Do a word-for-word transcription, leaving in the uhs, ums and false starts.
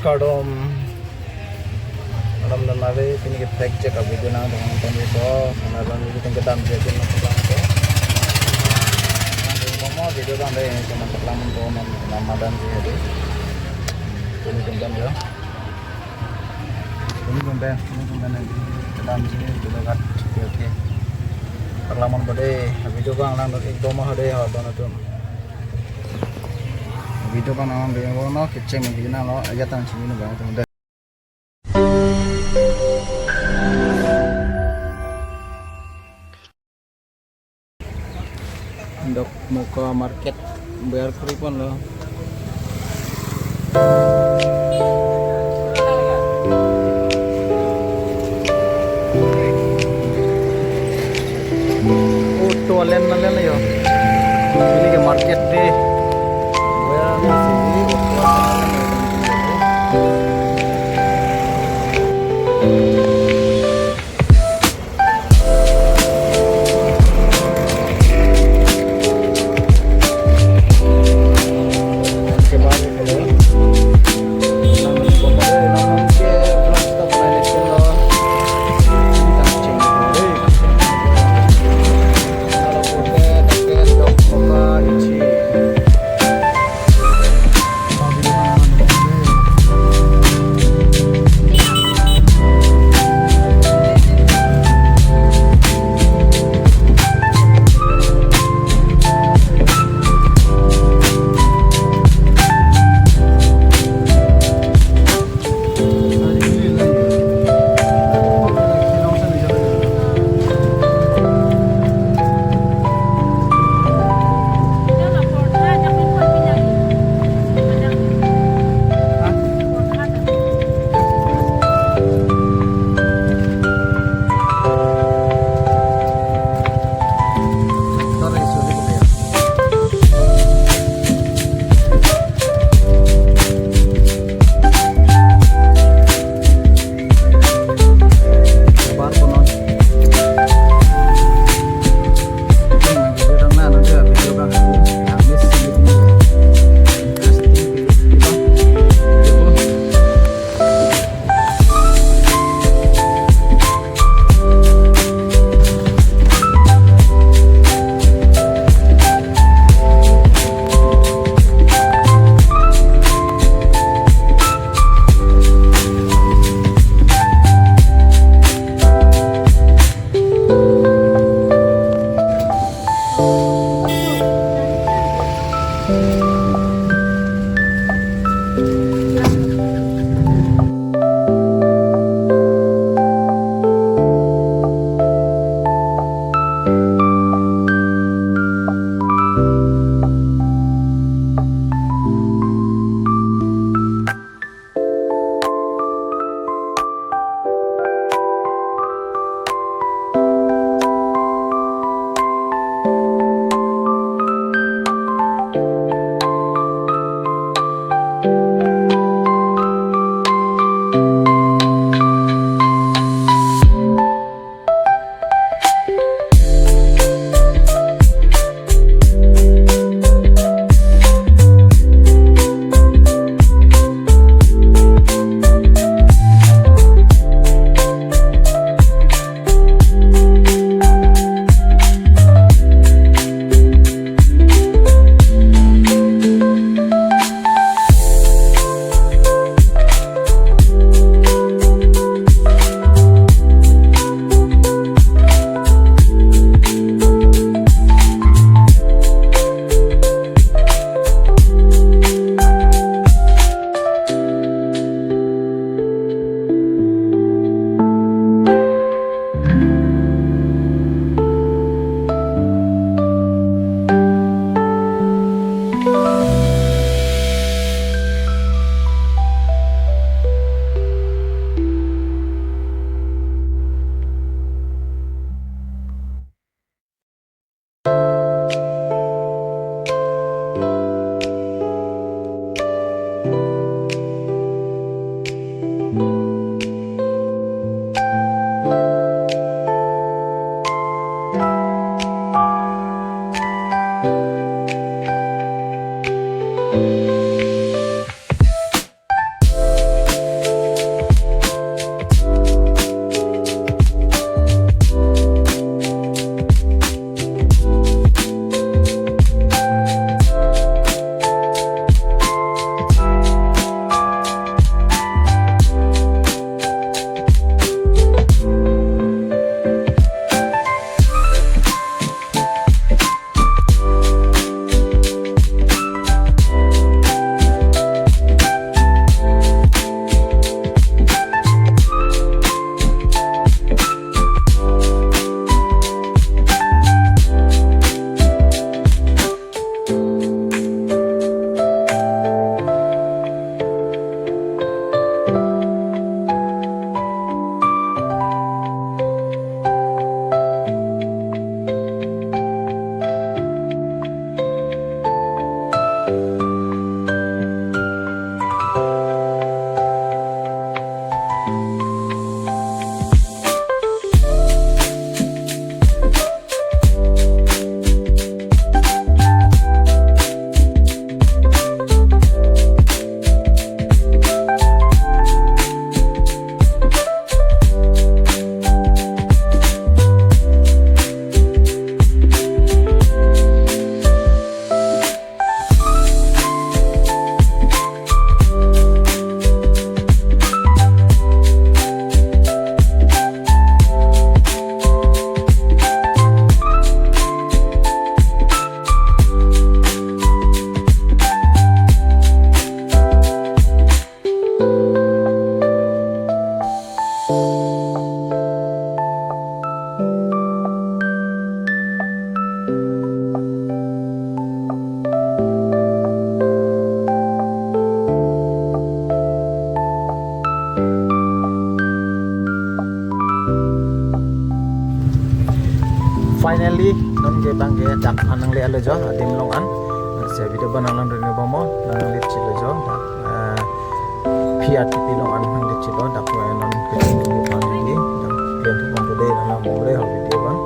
Kardom. Kardom, dan mari pini ke trek cek a video nangdun tangte to, karena dan video tangte kedam dia pin nangdun tangte. Nangdun mama video tangte, cuma paklang to, non nama dan dia di. Pini tangte ya. Pini tangte, pini tangte nanti kedam sini video kat. Oke, oke. Paklang mon bade, video bang nangdun ik doma hade ha don atum. Video bang nangdun bang no keceng lagi nang lo, aja tang sini no bang tangte. Dokmoka market bayar kuri pon lo. Auto alen alen yo. Pini ke market day. Bayar nasi auto alen alen. Finally, non ke bang ke dak an nangle-etlo jo, adim along an. Se video abang nang nang rene bang mo, nang nangle-etlo jo, dak, eh, P R T P along an nangle-etlo, dak ko non ke chini bang di, dak klem thu bang ko de, nang nang mo re ho video abang.